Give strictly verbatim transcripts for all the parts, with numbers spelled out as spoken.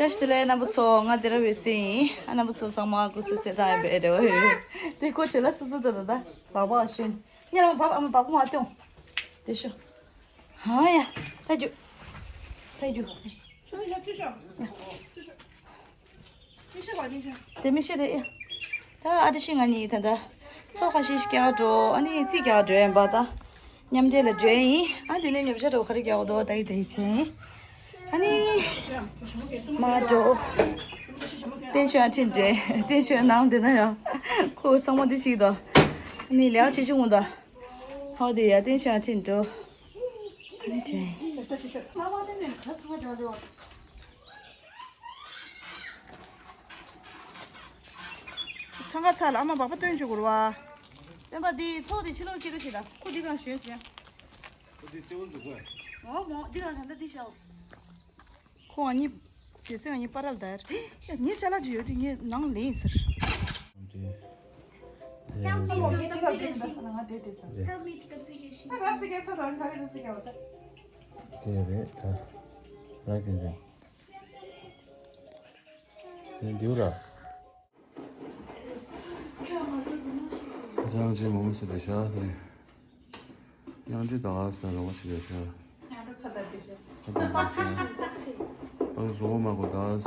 བཀྲ་ཤིས་བདེ་ལེགས་རྣམ་པ་ཚོ། ང་དེ་ར་བོད་སྲིད་ཡིན། ཨ་རྣམ་པ་ཚོ་ཚང་མ་སྐུ་གཟུགས་གསལ་ཐང་ཡིན་པའི་རེ་བ་ཡོད། དེ་ཁོ་བྱེད་ལ་སུ་སུ་ད་ད་ད་བག་བག་ཤིན། ཉེ་རང་བག་ཨ་མ་བག་མ་སྟོན། དེ་ཤོ། ཧ་ཡ། ད་རྒྱུ། ད་རྒྱུ། ཚུར་ཤོག་ཚུར་ཤོག་ཚུར་ཤོག་དེ་མི་ཤེས་དེ་ཨེ། ད་ཨ་ཏི་ཤི་ང་གཉིས་ད་ལྟ་ཚོ་ཁ་ཤས་ཤིག་རྒྱག་འགྲོ། ཨ་ནི་རྩིས་རྒྱག་འགྲོ་ཡིན་པ་ད། མཉམ་འབྲེལ་ལ་འགྲོ་ཡིན། ཨ་དེ་ནས་ཉོ་ཆ་འགྲོ་ག་རེ་རྒྱག་འདུག་ད་ཡི་དེ་ཡི་ཆེན། ཨ་ནི། མ་འགྲོ། ཏེན་ཤོན་ཨ་ཁྲིན་འདྲེ། ཏེན་ཤོན་ནང་དེ་ན་ཡང་། ཁོ་ཚང་མ་དེ་ཞིག་ད། ཨ་ནི་ལས་ཆེ་ཆུང་ད། ཧོ་དེ་ཡ་ཏེན་ཤོན་ཨ་ཁྲིན་འགྲོ། ཨ་ནི་དྲན། ཚང་ཁ་ཚ་ལ་ཨ་མ་བག་པ་སྟོན་བཅུག་དགོས་ར་བ། སྟོན་པ་འདི་ཚོགས་འདི་ཕྱི་ལོགས་སྐྱེལ་རོགས་བྱེད་ད། ཁོ་འདི་གང་ཞོན་ཟེར། ཁོ་འདི་སྟེ་བོ་འདུག་ག་འོ་མོ་འདི་གང་གང་ད་འདི་ཤའོ། ཁོ་ང་གཉིས། དེ་སེ་ང་གཉིས་པ་རལ་དར། ཡ་ངའི་ཅ་ལག་ཅིག་ཡོད་དུས་ངའི་ནང་ལེན་ཟེར། Help me to ང་དེ་དེ་ས་ང་དེ་དེ་ས། Help me to ད་ཙི་གེ་ཤིང་། ད་ཙི་གེ་ས་དང་ད་གེ་ད་ཙི་གེ་བ་ད། དེ་རེད་ད། ར་གིན་ཅང་། དེ་འདིའུ་ར། ཁ་ཚང་ཅན་མོ་མོ་སུ་དེ་ཤ་དེ། ཡང་ཅི་དང་ཨ་སྟན་རོགས་ཆི་དེ་ཤ། ཁ་དང་དེ་ཤ། ཨ་བཟོ་མ་གོ་དག་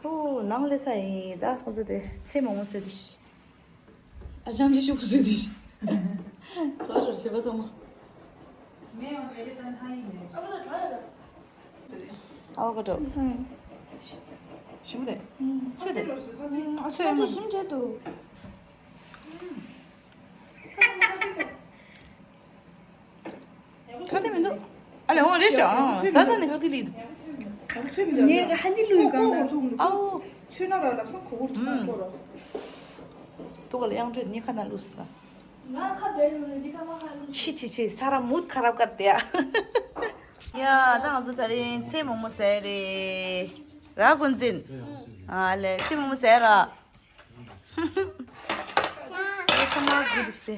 ཨོ་ནང་ལས་ས་ཡིན་ད་ཁོང་ཚོ་དེ་ཚེ་མོ་མོ་སུ་དེ་ཤ། ཨ་ཅང་ཅི་ཤུགས་བཟོས་དེ་ཤ། ག་རེ་བྱེད་པ་ཚང་མ། ཨ་བ་ག་འགྲོ། ཞིམ་པོ་དེ། ཚོད་དེ། ཨ་ཚོད་ཨ་ཅི་ཞིམ་དྲགས་འདུག་ཁ་དེ་མི་འདུག་ཨ་ལས་འོང་རེད་ཤག་ཨ་ཟ་ས་ནས་ཁ་དེ་ལི་འདུག་ངས་ཧ་ནི་ལུས་གང་ན། ཨའོ། ཚོད་ན་ར་ལབ་སང་གོ་བོར་ཐུག་པོ་ར། ཏུ་ག་ལ་ཡང་བྲོས་ནི་ཁ་ན་ལུས་ས། ང་ཁ་བེར་ནས་འདི་ས་མ་ཁ་ལུས། ཆི་ཆི་ཆི་ས་ར་མུད་ཁ་རབ་ཀར་དེ་ཡ། ཡ་ད་ང་ཚོ་ད་རིང་ཚེ་མོག་མོག་ཟས་རེད། ར་ཀུན་འཛིན། ཨ་ལེ་ཚེ་མོག་མོག་ཟས་ར། ཨེ་ཁ་མ་གི་དི་ཤི་དེ།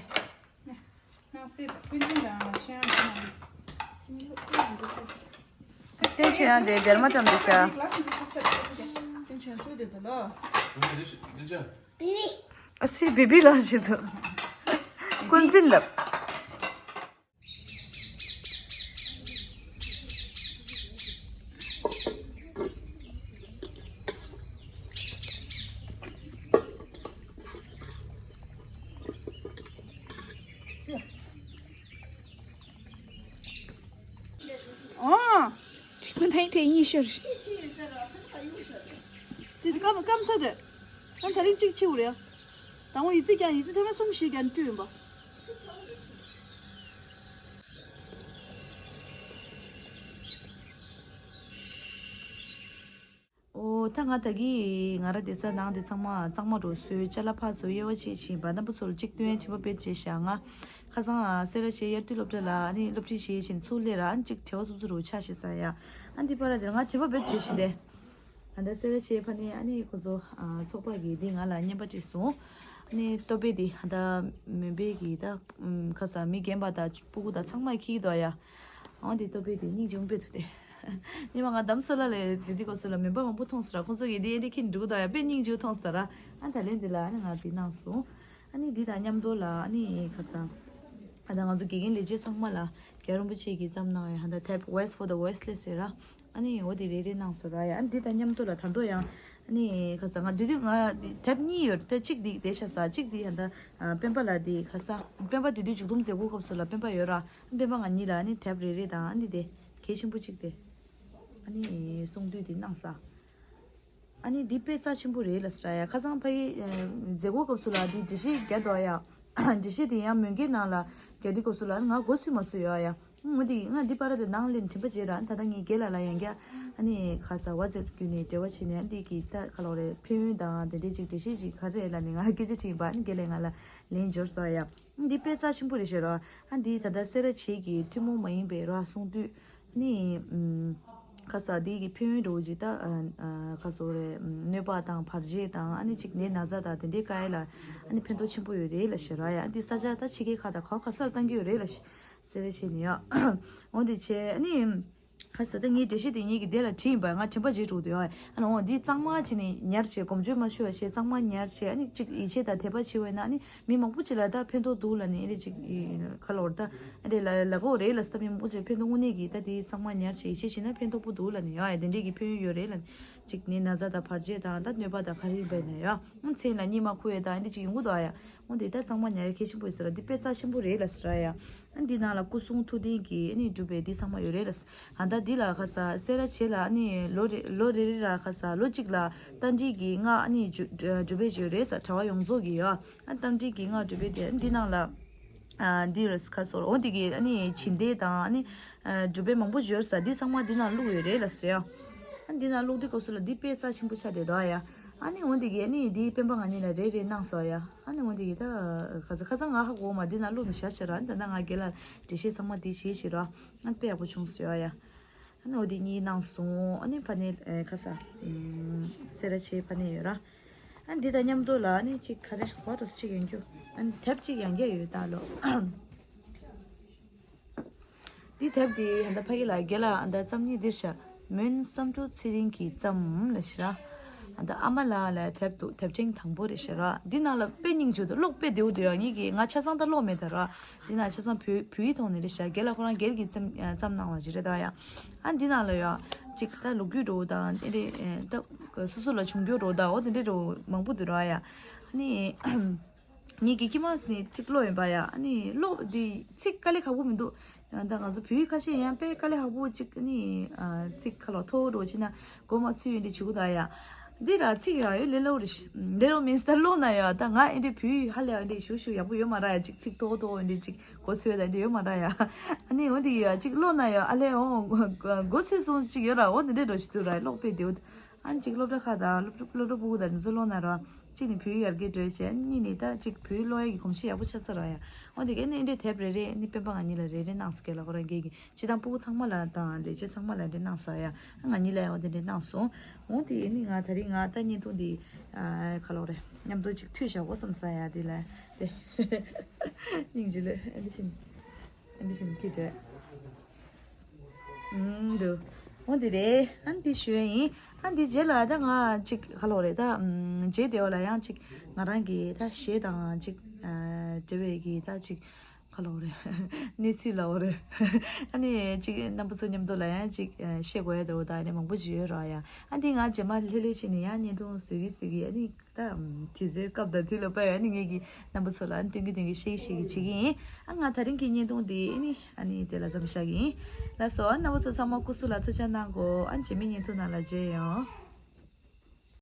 ནང་སྲིད་ཀུན་འཛིན་དང་ཆེན་ཡང་ཆེན་ཡང་། ཏན་ཆོས་ཡང་དེ་སྡེར་མ་བཀྲམ་དེ་ཤ། ཏན་ཆོས་ཚོད་དེ་དོ་ལོ། ཨ་སི་བི་བི་ལ་ཞིག་ཏུ། ཀུན་འཛིན་ལབ། ཨོ། ཁྲིག་མ་ཐེངས་ཐེངས་གཉིས་ཤོར། དེ་སྐམ་སྐམ་ས་དེ། ཨ་ད་རིང་གཅིག་ཕྱིའུ་རེད། དང་པོ་ཡི་ཙི་ཀྱང་ཡི་ཙི་ཐེངས་མ་གསུམ་བཞི་ཀྱང་བཀྲུས་ཡིན་པ། ཨོ་ད་ང་ད་གི་ང་ར་དེ་ས་ནང་དེ་ཚང་མ་གཙང་མ་འགྲོ་སོའི་ཅ་ལག་ཕར་ཚུར་དབྱེ་བ་ཕྱེ་ཕྱིན་པ་རྣམ་པ་ཚོར་གཅིག་སྟོན་བྱེད་པ་དཔེ་བྱས་ཤག་ང་ཁ་སང་སེ་ར་བྱེས་དབྱར་དུས་སློབ་གྲྭ་ལ་ཨ་ནི་སློབ་ཁྲིད་བྱེད་ཕྱིན་ཚུར་སླེབས་ར་ཨ་ནི་གཅིག་བྲེལ་བ་ཚུབ་ཚུབ་རུ་ཆགས་ཤི་ས་ཡ། ཨ་འདི་པར་དེ་ང་བྱེད་པ་དཔེ་བྱས་ཤི་དེ། ཨ་ད་སེ་ར་བྱེས་ཕ་ནི་ཨ་ནི་ཁོ་ཚོ་ཚོགས་པ་གི་འདི་ང་ལ་བརྙན་པར་བྲིས་སོང་། ཨ་ནི་ལྟོ་ཕད་འདི་ཨ་ད་མོན་པའི་གི་ད་ཁ་སང་མི་རྒན་པ་ད་སྤུ་གུ་ད་ཚང་མ་ཁྱེར་འདུག་ཡ། ཨང་དེ་ལྟོ་ཕད་དེ་སྙིང་རྗེ་མོ་དཔེ་འདུག་སྟེ། ཉི་མ་ང་འདམ་ས་ལ་ལས་དེ་དུས་སྐབས་སུ་ལ་མོན་པ་མང་པོ་མཐོང་སོང་ར། ཁོང་ཚོ་གིས་དེ་འདི་ཁྱེར་འགྲོ་གི་འདུག་ཡ། དཔེ་སྙིང་རྗེ་མཐོང་སོང་ར། ཨ་ད་ལན་དེ་ལ་ཨ་ནི་ང་དེ་གནང་སོང་། ཨ་ནི་འདི་དང་མཉམ་དུ་ལ་ཨ་ནི་ཁ་སང་། ཨ་ད་ང་ཚོ་དགེ་རྒན་ལས་བྱེད་ཚང་མ་ལ་རྒྱལ་བ་རིན་པོ་ཆེ་གིས་བརྩམས་གནང་ཡ་ཧ་ད་དེབ་Voice for the Voiceless ཟེར་ར། ཨ་ནི་འོ་དེ་རེ་རེ་གནང་སོང་ར་ཡ། ཨ་ནི་འདི་དང་མཉམ་དུ་ལ་ད་དུང་ཡང་ཨ་ནི་ཁ་སང་ང་དེ་དུས་ང་དེབ་གཉིས་ཡོད་རེད། དེབ་གཅིག་འདི་དེ་ཤ་ས་གཅིག་འདི་ཧ་ད་སྤེན་པ་ལ་དེ་ཁ་སང་སྤེན་པ་དེ་དུས་མཇུག་བསྡོམས་མཛད་སྒོ་སྐབས་སུ་ལ་སྤེན་པ་ཡོད་ར། སྤེན་པ་ང་གཉིས་ལ་ཨ་ནི་དེབ་རེ་རེ་དང་ཨ་ནི་དེ་གལ་ཆེན་པོ་གཅིག་དེ། ཨ་ནི་གསུང་དུས་དེ་གནང་ས། ཨ་ནི་འདི་དཔེ་རྩ་ཆེན་པོ་རེད་ལ་ཟེར་ཡ། ཁ་སང་ཕ་གི་མཛད་སྒོ་སྐབས་སུ་ལ་འདི་འགྲེལ་བཤད་རྒྱག་འདུག་ཡ། འགྲེལ་བཤད་དེ་ཡང་མོན་གྱི་ནང་ལ་རྒྱག་དུས་སྐབས་སུ་ལ་ང་མགོ་ཚོས་མ་ཚོས་ཡོད་ཡ། ངོ་དེ་ང་འདི་པར་དེ་ནང་ལན་དྲན་པ་བརྗེད་ར། ད་ལྟ་ངའི་རྒན་ལགས་ལ་ཡང་བསྐྱར་ཨ་ནི་ཁ་སང་ཝ་ཙེབ་བརྒྱུད་ནས་འབྲེལ་བ་བྱས་ནས་འདི་གི་ད་ག་ལོག་རེད། ཕན་ཡོན་དང་དེ་འདྲས་ཅིག་འགྲེལ་བཤད་ཅིག་ག་རེ་ལབ་ནས་ང་སྐད་ཆ་དྲིས་པ། ཨ་ནི་རྒན་ལགས་ང་ལ་ལན་འབྱོར་སོང་ཡ། འདི་དཔེ་རྩ་ཆེན་པོ་རེད་ཤག་ར། ཨ་འདི་ད་ལྟ་སེ་ར་བྱེས་ཀྱི་ཐུན་མོང་མ་ཡིན་པའི་ར་གསུང་དུས། ནི། ཁ་ས་འདི་གི་ཕན་ཡོན་འདྲ་བོ་ཅིག་ད། ཁ་སོ་རེ། གནོད་པ་དང་བར་ཆད་དང་ཨ་ནི་ཅིག་ནད་ན་ཚ་དང་དེ་འདྲའི་བཀག་ཡ་ལ། ཨ་ནི་ཕན་ཐོགས་ཆེན་པོ་ཡོད་རེད་ལ་ཤི་ར་ཡ། ཨ་འདི་ས་ཆ་ད་ཕྱི་རྒྱལ་ཁག་དང་ག་ག་སར་བཏང་གི་ཡོད་རེད་ལ་ཤི། སེ་ར་བྱས་ནས་ཡོད། འོ་དེ་བྱས་ཨ་ནི། ཁ་ས་ད་ངའི་འགྲེལ་བཤད་དེ་ངེད་ཀྱི་དེ་ལ་བྲིས་ཡིན་པ། ང་དྲན་པ་བརྗེད་འགྲོ་འདུག་ཡོད། ཨ་ནི་འོ་འདི་གཙང་མ་བྱས་ནས་ཉར་བྱས། གོམ་བགྲོད་མ་ཤོར་བ་བྱས་གཙང་མ་ཉར་བྱས། ཨ་ནི་གཅིག་ཡིད་ཆེས་དང་དད་པ་བྱེད་པ་ཡིན་ན་ཨ་ནི་མི་མང་པོ་ཅིག་ལ་ད་ཕན་ཐོགས་འདུག་ལབ་ནས་ཨ་ནི་གཅིག་ཁ་ལོར་ད་ཨ་ནི་ལ་ལ་གོ་རེད་ལ་ས། ད་མི་མང་པོ་ཅིག་ཕན་ཐོགས་དངོས་གནས་ཀྱི་ད་དེ་གཙང་མ་ཉར་བྱས་ཡིད་ཆེས་བྱས་ན་ཕན་ཐོགས་པོ་འདུག་ལབ་ནས་ཡོད། ཡ་དེ་འདྲས་ཀྱི་ཕན་ཡོན་ཡོད་རེད་ལབ་ནས་གཅིག་ནི་ན་ཚ་དང་བར་ཆད་དང་ད་གནོད་པ་དང་ག་རེ་ཡིན་པ་ཡིན་ན་ཡོད། ཨ་མཚན་ལ་གཉིད་མ་ཁུག་ཡས་དང་ཨ་ནི་གཅིག་ཡོང་གི་འདུག་ཨ་ཡ། འོ་འདི་ད་གཙང་མ་ཉར་ཡ་གལ་ཆེན་པོ་ཡིན་ཟེར་ར། འདི་དཔེ་རྩ་ཆེན་པོ་རེད་ལ་ཟེར་ར་ཡ། ཨ་འདི་ནང་ལ་སྐུ་གསུང་ཐུགས་རྟེན་གྱི་ཨ་ནི་སྒྲུབ་པའི་འདི་ཚང་མ་ཡོད་རེད་ལ་ཟེར། ཨ་ད་འདི་ལ་ཁ་ས་སེ་ར་བྱེས་ལ་ཨ་ནི་ལོ་རེ་ལོ་རེ་རེ་ལ་ཁ་ས་ལོ་གཅིག་ལ་རྟ་མགྲིན་གྱི་སྔགས་ཨ་ནི་སྒྲུབ་པའི་ཡོད་རེད་ཟེར། གྲྭ་པ་ཡོངས་རྫོགས་ཀྱི་ཡོད། ཨ་རྟ་མགྲིན་གྱི་སྔགས་སྒྲུབ་པའི་དེ་འདི་ནང་ལ་ཨ་འདི་རེད་ཁ་སོར། འོ་འདི་གི་ཨ་ནི་བྱིན་ཏེ་དང་ཨ་ནི་སྒྲུབ་པའི་མང་པོ་ཡོད་ཟེར། འདི་ཚང་མ་འདི་ནང་བླུགས་ཡོད་རེད་ལ་ཟེར་ཡ། ཨ་འདི་ནང་བླུགས་དུས་སྐབས་སུ་ལ་འདི་དཔེ་རྩ་ཆེན་པོ་ཆགས་བསྡད་འདུག་ཡ། ཨ་ནི་འོ་འདི་གི་ཨ་ནི་འདི་སྤེན་པ་ང་གཉིས་ལ་རེ་རེ་གནང་སོང་ཡ། ཨ་ནི་འོ་འདི་གི་ད་ཁ་ས་ཁ་སང་ང་ཧ་གོ་མ། འདི་ནང་བླུགས་ནས་བཞག་བཞག་ར། ད་ལྟ་ང་རྒན་ལགས་འགྲེལ་བཤད་ཚང་མ་འདི་བྱས་ཤིག་ར། ཨ་དཔེ་ཡག་པོ་བྱུང་སོང་ཡ། ཨ་ནི་འོ་འདི་གཉིས་གནང་སོང་། ཨ་ནི་ཕ་ནས་ཁ་ས་སེ་ར་བྱེས་ཕ་ནས་ཡོད་ར། ཨ་འདི་དང་མཉམ་དུ་ལ་ཨ་ནི་གཅིག་ག་རེ་བ་ཏོས་གཅིག་ཡོང་རྒྱུ། ཨ་ནི་དེབ་གཅིག་ཡང་རྒྱ་ཡོད་ད་ལོ། འདི་དེབ་འདི་ཧན་ད་ཕ་གི་ལ་རྒྱ་ལ་ཨ་ད་རྩོམ་གཉིས་འདིར་ཤ་མོན་བསམ་གྲུབ་ཚེ་རིང་གི་རྩོམ་ལ་ཤི་ར། ཨ་ད་ཨ་མ་ལ་ལ་དེབ་འདུག་དེབ་ཕྲེང་དང་པོ་རེད་ཤི་ར། འདི་ནང་ལ་དཔེ་སྙིང་རྗེ་འདུག་ཀློག་དཔེ་བདེ་བོ་འདུག་ཡ། ངེད་ཀྱི་ང་ཆ་ཚང་ད་ཀློག་མེད་ད་ར། འདི་ན་ཆ་ཚང་བོད་བོད་ཡིག་ཐོག་ནས་རེད་ཤ། རྒན་ལགས་ཁོ་རང་སྒེར་གྱི་རྩོམ་རྩོམ་གནང་བ་ཅིག་རེད་ད་ཡ། ཨ་འདི་ནང་ལ་ཡ་ཅིག་ད་ལོ་རྒྱུས་འདྲ་བོ་དང་ཨེ་རེད་ད་སོ་སོ་ལ་བྱུང་རྒྱུ་འདྲ་བོ་ད་འོ་དེ་འདྲས་འདྲ་བོ་མང་པོ་འདུག་ར་ཡ། ཨ་ནི། ངེད་ཀྱི་ཁྱིམ་མ་ནས་གཅིག་ཀློག་ཡིན་པ་ཡ། ཨ་ནི་ཀློག་འདི་ཚིག་དཀའ་ལས་ཁག་པོ་མི་འདུག་ཡང་ད་ང་ཚོ་བོད་ཡིག་ཁ་ཤས་ཡང་དཔེ་དཀའ་ལས་ཁག་པོ་གཅིག་ཨ་ནི་ཚིག་ཁ་ལ་མཐོ་རོ་ཕྱིན་ན་མགོ་མ་ཚོས་ཡོད་འདི་བྱེད་དགོས་ད་ཡ། འདི་ར་ཚིག་ཡ་ཡོད་ལེ་ལོ་རེ་ལེ་ལོ་མིན་སྟར་ཀློག་ན་ཡ། ད་ང་ཨེ་འདྲི་བོད་ཡིག་ཧ་ལས་ཨེ་འདྲི་ཞུ་ཞུ་ཡག་པོ་ཡོད་མ་ར་ཡ། གཅིག་ཚིག་མཐོ་མཐོ་ཨེ་འདྲི་གཅིག་མགོ་ཚོས་ད་འདྲི་ཡོད་མ་ར་ཡ། ཨ་ནི་འོ་འདི་ཡ་གཅིག་ཀློག་ན་ཡ་ཨ་ལས་འོ་མགོ་ཚོས་སོང་གཅིག་ཡོད་ར། འོ་འདི་འདྲི་འགྲོ་ཞིག་འདུག་ར། ཀློག་དཔེ་བདེ་བོ། ཨ་ནི་གཅིག་སློབ་གྲྭ་ཁག་དང་སློབ་ཕྲུག་སློབ་གྲྭ་ཕྲུ་གུ་དང་འདི་ཚོ་ཀློག་ན་ར། གཅིག་ནི་བོད་ཡིག་ཡར་རྒྱས་འགྲོ་བྱས། གཉིས་ནི་ད་གཅིག་བོད་ཡིག་ཀློག་ཡས་ཀྱི་གོམས་གཤིས་ཡག་པོ་ཆགས་ཚར་ར་ཡ། འོ་དེ་གས་ནི་འདི་དེབ་རེ་རེ་ནི་སྤེན་པ་ང་གཉིས་ལ་རེ་རེ་གནང་སོང་། རྒན་ལགས་ཁོ་རང་སྒེར་གྱི་སྤྱི་བཏང་ཕྲུ་གུ་ཚང་མ་ལ་དང་ལས་བྱེད་ཚང་མ་ལ་འདི་གནང་སོང་ཡ། ང་གཉིས་ལ་ཡང་འོ་དེ་འདྲས་གནང་སོང་། འོ་དེ་ནི་ང་ད་རིང་ང་ད་བརྙན་ཐུང་འདི་ཨ་ཁ་ལོག་རེ་མཉམ་དུ་གཅིག་མཐུད་བཞག་གོ་བསམ་ས་ཡ། དེ་ལ་དེ་སྙིང་རྗེ་ལེ། ཨ་འདི་བཞིན་ཨ་འདི་བཞིན་མཐུད་རེད། ཨུམ་འདུག་འོ་འདི་རེད། ཨ་འདི་ཞུ་ཡ་ཡིན། ཨ་འདི་རྗེས་ལ་ད་ང་གཅིག་ཁ་ལོག་རེད་ད། ཨུམ་རྗེས་དེ་བ་ལ་ཡང་གཅིག་ང་རང་གི་ད་གཞས་དང་གཅིག་ཨ་འབྲེལ་བའི་གི་ད་གཅིག་ཁ་ལོག་རེད། གནས་ཚུལ་ལ་འོ་རེད། ཨ་ནི་གཅིག་རྣམ་པ་ཚོ་མཉམ་དུ་ལ་ཡང་གཅིག་ཨ་བཤད་དགོས་ཡ་འདུག་ད་ཨ་ནི་མང་པོ་ཅིག་ཡོད་ར་ཡ། ཨ་འདི་ང་རྗེས་མ་ལྷོད་ལྷོད་བྱས་ནས་ཡང་བརྙན་ཐུང་བཟོ་གི་བཟོ་གི་ཨ་ནི། ད་དུས་ཚོད་སྐབས་དང་དུས་ལ་བབ་ཡ་ནི་ངེད་ཀྱི་རྣམ་པ་ཚོ་ལ་སྟོན་གི་སྟོན་གི་བཤད་གི་བཤད་གི་བྱེད་ཀྱི་ཡིན། ཨ་ང་ད་རིང་གི་བརྙན་ཐུང་འདི་ནི་ཨ་ནི་དེ་ལ་མཚམས་བཞག་གི་ཡིན། ལགས་སོ། ཨ་རྣམ་པ་ཚོ་ཚང་མ་སྐུ་གཟུགས་ལ་ཐུགས་ཅག་གནང་གོ། ཨ་རྗེས་མའི་བརྙན་ཐུང་ནང་ལ་མཇལ་ཡོང་།